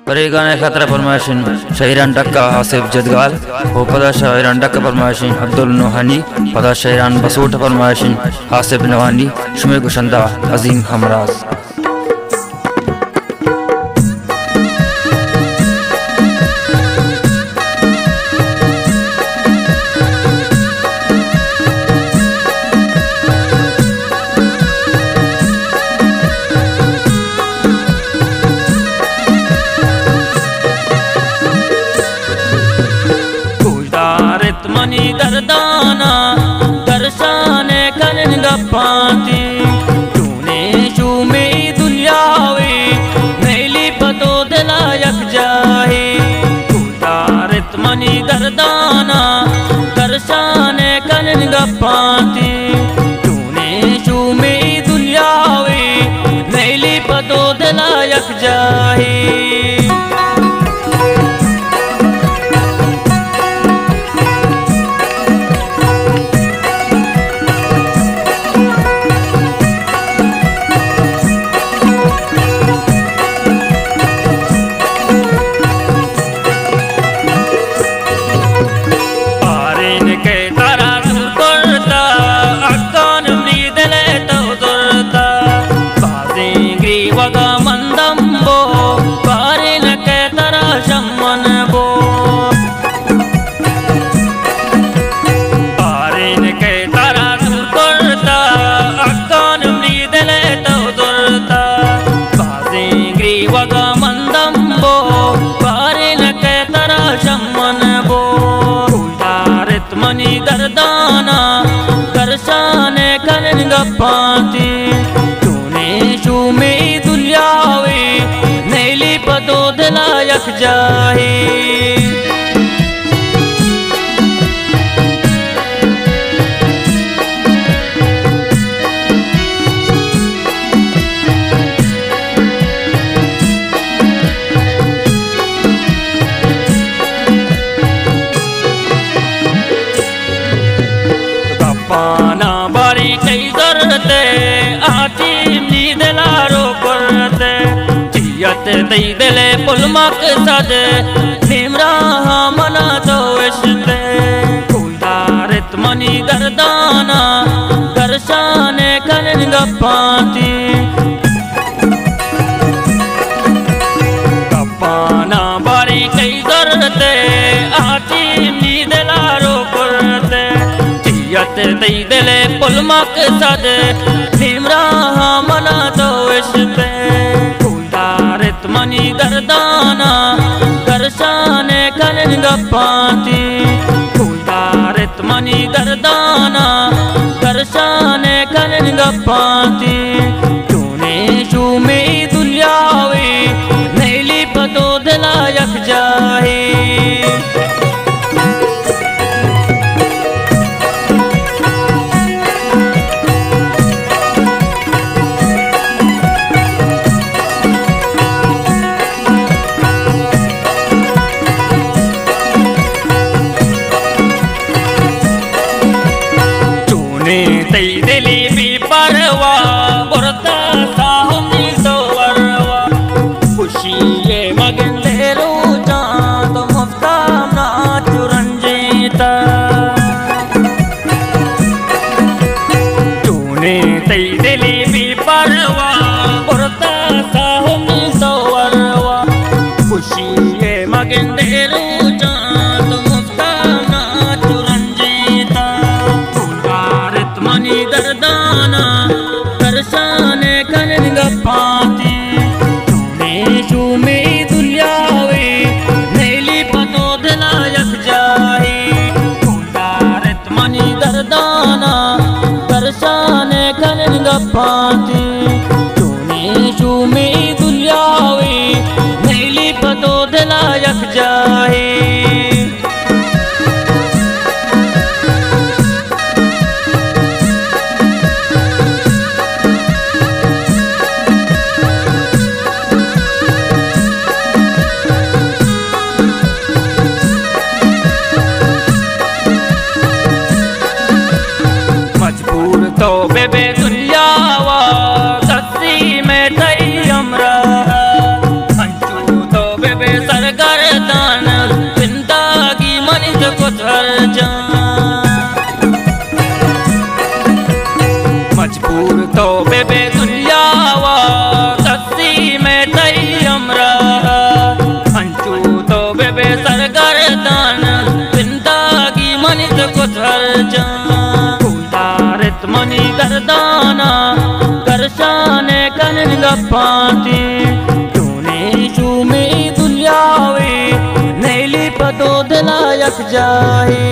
پرے گانے خاطر فرمائشن شاعران ڈکا آصف جدگال، او پدا شاعران ڈکا فرمائشن عبدالنوحانی، پدا شاعران بسوٹ فرمائشن آصف نوانی، شمے گشندہ عظیم ہمراز۔ گوشدارت منی دردانا، درشان کنن گپاں تئی۔ چونیں شومیں دنیاوے، میلی پہ تو دلا یک جاہے۔ گوشدارت منی دردانا، درشان کنن گپاں تئی۔ چونیں شومیں دنیاوے، میلی پہ تو دلا یک جاہے۔ بارین کہ ترا دور کرتا، اکان منی دل تو زرتا۔ بازیں گریوگا من دم بو، بارین کہ ترا شمن بو۔ بارین کہ ترا دور کرتا، اکان منی دل تو زرتا۔ بازیں گریوگا من دم بو، بارین کہ ترا شمن بو۔ گوشدارت منی دردانا، درشان کنن گپاں تئی۔ چونیں شومیں دنیاوے، میلی پہ تو دلا یک جاہے۔ گپانا باری کئی زرتے، آتی منی دلا رو کرتے۔ چیت تئی دل پل مقصد، نیم راہ منا تو اشتے۔ گوشدارت منی دردانا، درشان کنن گپاں تئی۔ گپانا باری کئی زرتے، آتی منی دلا رو کرتے۔ چیت تئی دل پل مقصد، نیم راہ منا تو اشتے۔ گوشدارت منی دردانا، درشان کنن گپاں تئی۔ گوشدارت منی دردانا، درشان کنن گپاں تئی۔ چونیں شومیں دنیاوے، میلی پہ تو دلا یک جاہے۔ چونیں تئی دلی بے پرواہ، برتا ساہمی سوروا۔ خوشی مگندے روچاں تو مفتا منا چو رنجیتا۔ چونیں تئی دلی بے پرواہ، برتا ساہمی سوروا۔ خوشی مگندے روچاں تو مفتا منا چو رنجیتا۔ گوشدارت منی دردانا، درشان کنن گپاں تئی۔ چونیں شومیں دنیاوے، میلی پہ تو دلا یک جاہے۔ گوشدارت منی دردانا، درشان کنن گپاں تئی۔ چونیں شومیں دنیاوے، میلی پہ تو دلا یک جاہے۔ مجبور تو بہ بے دنیا وا، کسی میں تئی ہمراہ۔ انچو تو بہ بے جان۔ کوئی دارت منی گردانا، درشان کنن گپاں تئی۔ چونیں شومیں دنیاوے، نیلی پہ دو دلا یک جاہے۔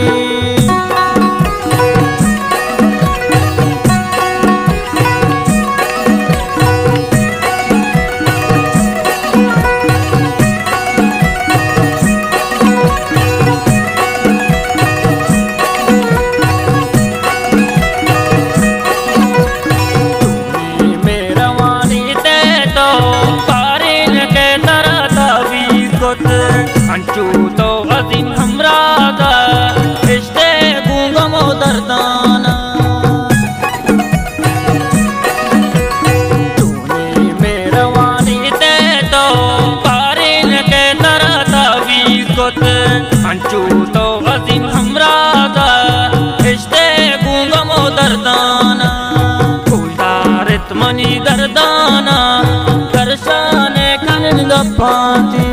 مہروانی تے تو بارین کے ترا تاوی کت، انچو تو عظیم ہمراہ دا، اشتے گوں غم و دردانا۔ چونیں مہروانی تے تو بارین کے ترا تاوی کت، انچو تو عظیم ہمراہ دا، اشتے گوں غم و دردانا۔ کوئی دارت منی گردانا، درشان کنن گپاں تئی۔